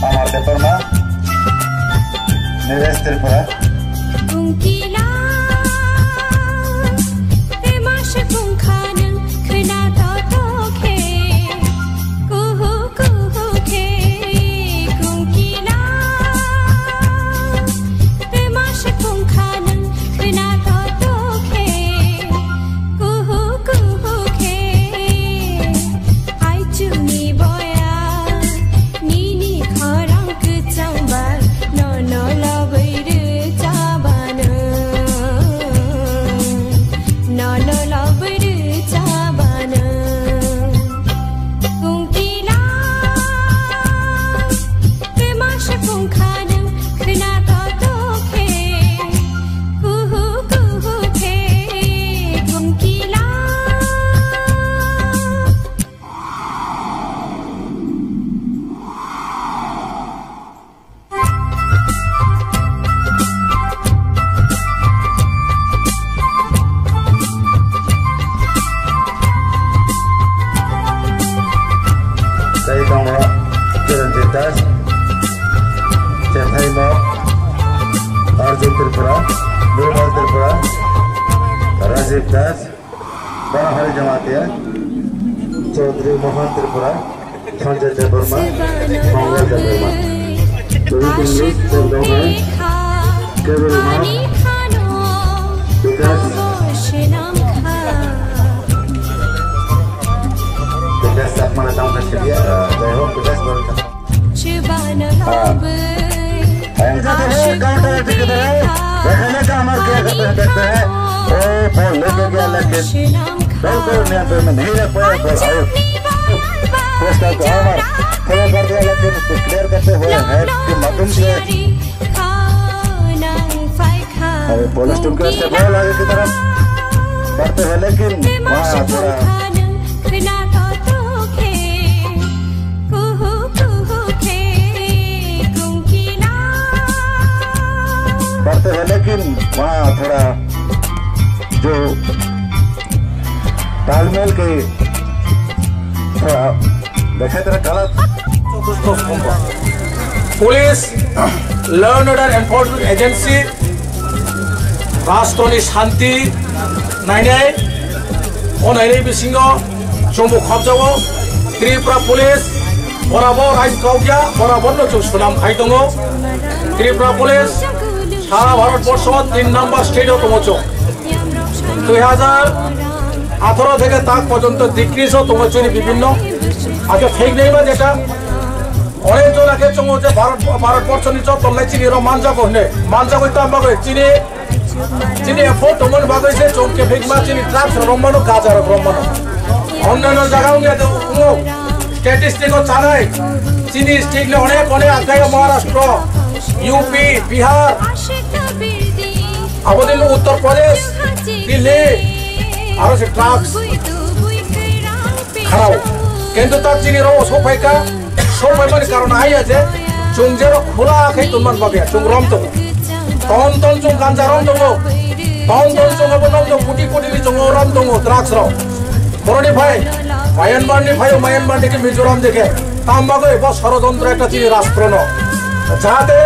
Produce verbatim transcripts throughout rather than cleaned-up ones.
Amar Debbarma, Nilesh Tripura. Kungkila, temash kungkhanung khna to tokhe, kuhu kuhu khe, kungkila, temash kungkhanung khna to tokhe, kuhu kuhu khe. Aichukni boya, nini khorang kwchangba, nono lobwi rwchabano, nono lobwi rwchabano. Kungkila, temash kungkhanung khna to tokhe, kuhu kuhu khe, kungkila. Tei tongo Chiranjit Das, Chethai Mok, Arjun Tripura, Nirmal Tripura, Rajiv Das, Banahari Jamatia, Chaudhary Mohan Tripura, Sanjay Debbarma, Mangal Debbarma. Rohit English, Dev Dongmai, Kevin Umar, Vikas, Vikas Chakma le tamo khe sidi, ah, jai hok, Vikas Babu Chakma. हाँ। एंकर तो वो counter attack कर रहा है। देखा ना कि हमारे क्या करते हैं, देखते हैं। ओ, फोन लेके गया, लेकिन बिल्कुल नियंत्रण में नहीं रख पाया, तो आउट। पोस्टर को हमारा खबर कर दिया, लेकिन उसको क्लियर करते हुए हेड के माध्यम से अरे, पुलिस टूटकर से बॉल आगे की तरफ बढ़ते हुए, लेकिन वहाँ थोड़ा बढ़ते हुए, लेकिन वहाँ थोड़ा जो तालमेल के थोड़ा देखा तेरा गलत। Police, law and order enforcement agency, rashtroni shanti nainai, o nainai bisingo chwngbo khopjago. Tripura Police borabor ain kaukya, boraborno chwng swnam khai tongo. Tripura Police sara Bharat borsho tin number state o tongo chwng. Dui hazar atharo theke tak porjonto decrease o tongo chini bibhinno. Ajo thik nei ba jeta onek jon ake chwngo je Bharat, Bharat borsho ni joto lai chini ro manjago hine, manjago tamba go chini Chini effort tongmani bagwi se chwng kephikma chini trucks rok romano, gaja rok romano. Onnano jaga wngya de wngo. Statistic o chanai. Chini state le onek onek akhai Maharashtra, U P, Bihar. Abodin Uttar Pradesh, Delhi. Aro se trucks. Kharao. Kintu ta chini ro sokphaika. Sokpaimani karon aiya je, chwng jero khula khe tonman bagwi chwng rom tongo. Ton ton chwng ganja rom tongo. Ton ton chwng abo nom tongo, koti koti ni chwng rom tongo, drugs rok. Boroni phai, Myanmar ni phai, Myanmar ni khe Mizoram de khe. Tam bagwi bo sorojontro ekta chini rashtrono. Jahate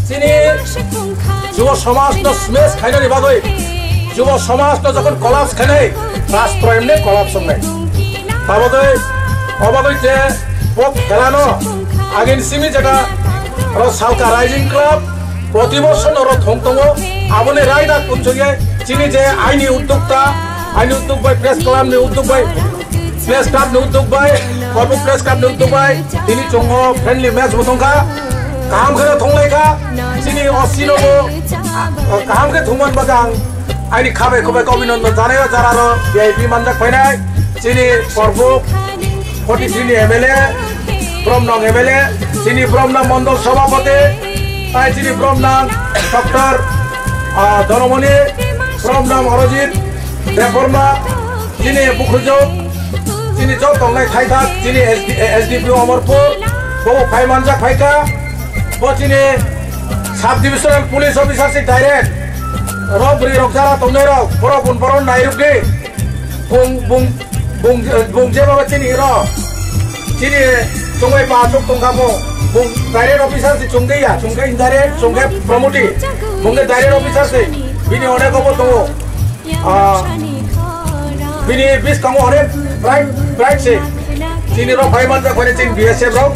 Chini jubo somajno smash khainani bagwi, jubo somajno jokhon collapse khainai, rashtra emni collapse wngnai. Tabagwi, obagwi je bo khelano agin simi jeta ro Salka Rising Club proti bosor no ro thong tongo, aboni raida kunsugye chini je aini uddokta, aini uddok bai press club ni uddok bai Press Club ni uddok bai, Kormo Press Club ni uddok bai, tini chwng o friendly match bo tongkha. Kaham khe thonglai kha, chini O C no bo, ah, kaham khe thongman bagwi ang aini khabai khubai khe abhinandan janai o jara ro V I P manjak phainai, chini Kormo forty three ni M L A, Bromnang M L A, chini Bromnang Mondol Sabhapati, tai chini Bromnang Doctor, ah, Dhanamani, Bromnang Arojit Debbarma, Chini bukhujok, chini joto wngnai thaithak, chini S D, S D P O Amarpur, bo phai manjak phaikha, bo chini sub divisional police officer si direct, rok bwrwi rok jara tongnai rok, borok bun borok nairwkdi, Bung, bung, bung, bung jeba ba chini ro. Chini chungbai pa chuk tong kha bo. Bung direct officer si chung de ya, chung khe indirect, chung khe promote. Bung khe direct officer si. Bini onek obo tongo. Ah, bini bis kango onek bright, bright si. Chini ro phai man ja khone chini B S F ro.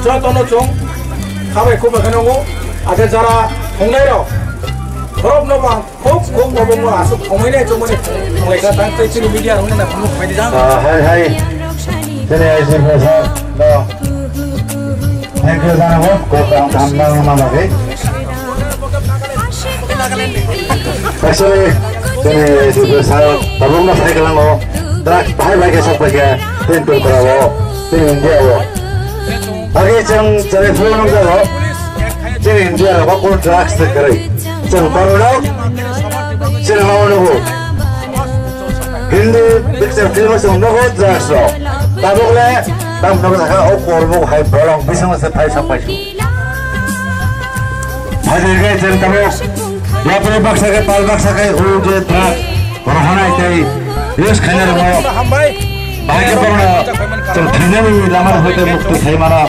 Jotono chung. Khabai khub kheno ngo. Age jara thongnai ro. Borok no ba. Khub, khub, khub, khub, aswk thongwi nai chongmani thonglaikha tang tei chini media rokni na phunuk phaidi jang. Ah, hai, hai. Chini I C P sir, no. Thank you, jana ho, ko kam, kam, kam, ma, ma, ma, Actually, chini I C P sir, tabuk na sai kalango. Trak, bhai, bhai, ke sok, bhai, ke, tin, tin, kora, wo, tin, India, wo. Agi chang, chari, phone, nung, jalo. Chini India, wo, ko, drugs, te, kare. Chwng borok chini ma nugo. Hindi picture film o chwng nugo drugs rok. Tabuk le tam nugo sakha o kormo hai bolong bising se phai sak phai su. Phai de ge chwng tabuk yapri baksa ke pal baksa ke o je drugs rohonai tei use khaina rok. Bahai ke borok chwng thainani lama hoite mukti khai mana.